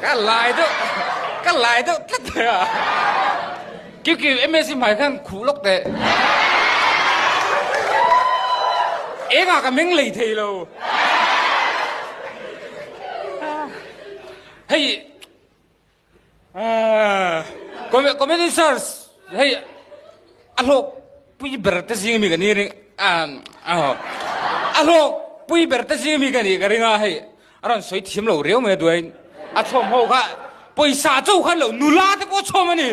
Ka lai deuh ka lai deuh tlat mai a. Kiu kiu MSc hmai khan khuh lawk teh. Engah ka meng lei thei lo. Hei Comedy Stars hei a hlawk pui ber te zing mi ka ni ring a hlawk pui ber te zing mi ka ni ka ring a hei a rawn sawi thiam lo riau mai a duain a chhawm ho kha pawisa cho khan lo nula te pawh chhawm a ni.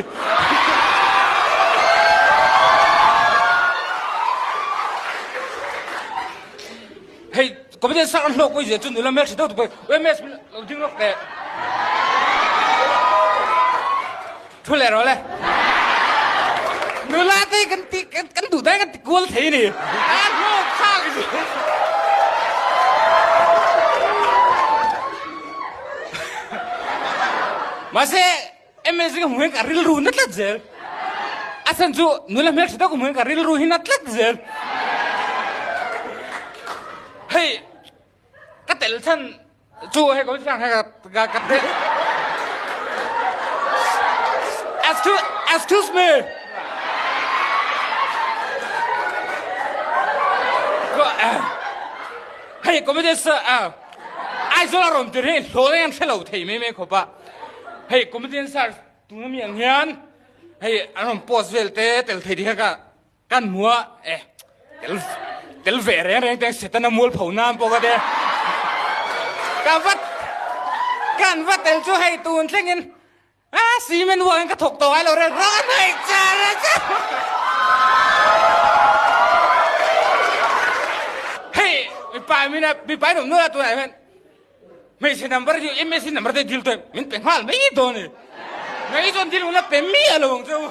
Hei comedian sak an hlawk pawh zia chu nula hmeltha deuh deuh pawh MS lo ding lawk teh. Thu leh rawh le. Nula te kan ti kan duh dai kan ti kual thei ni. A hlawk thlak ni. Mahse MS ka hmu hian ka rilru na tlat zel. A chhan chu nula hmeltha deuh ka hmu hian ka rilru hi na tlat zel. Hei ka tel chhan chu hei ka sang hei ka ka tel. Excuse, excuse me. Hei comedian sir, Aizawl a rawn tir hi hlawh na hian hre lo thei mai mai khawp a. Hei comedian search tuna mi ang hian hei an rawn post vel te tel thei tih kha ka kan hmu a e tel tel ve reng reng te setana mual pho nan pawh ka te ka vat kan va tel chu hei tun thlengin a cement work in ka thawk tawh ngai lo reng reng a hnaih char a che hei mipa mina mipa in awm nual a tunah hian Hmeichhe number hi MSc number te dil tawh min pe nghal mai dawn a ni. Ngai chuan dil hun a pe miah lo ang che u.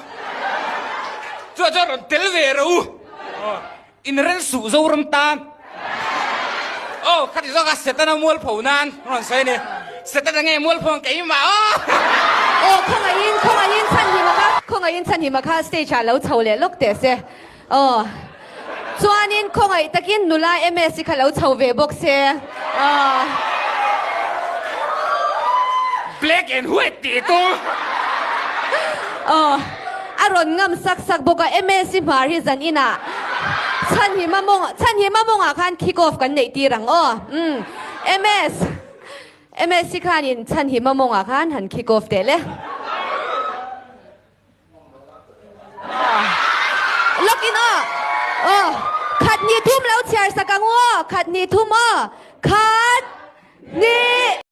Chuah chuan rawn tel ve rawh u. In rel suh Zoram tan. Aw khati zawk a Setana mualpho nan rawn sawi a ni. Setana nge mualpho ang keimah aw. Aw khawngaihin khawngaihin chhanhima kha khawngaihin chhanhima kha stage ah lo chho leh lawk teh se. Aw. Chuanin khawngaih takin nula MS hi kha lo chho ve bawk se. Aw. Black and white tih tum. Aw. A rawn ngam sak sak bawk a, MS hi hmar hi zan inah chhanhima mawng chhanhima mawngah khan kick off kan neih tir ang aw. Umm. MS. MS hi khanin chhanhima mawngah khan han kick off teh le. Lawk in aw. Aw. Khat hnih thum lo chhiar sak ang u aw. Khat hnih thum aw. Khat hnih.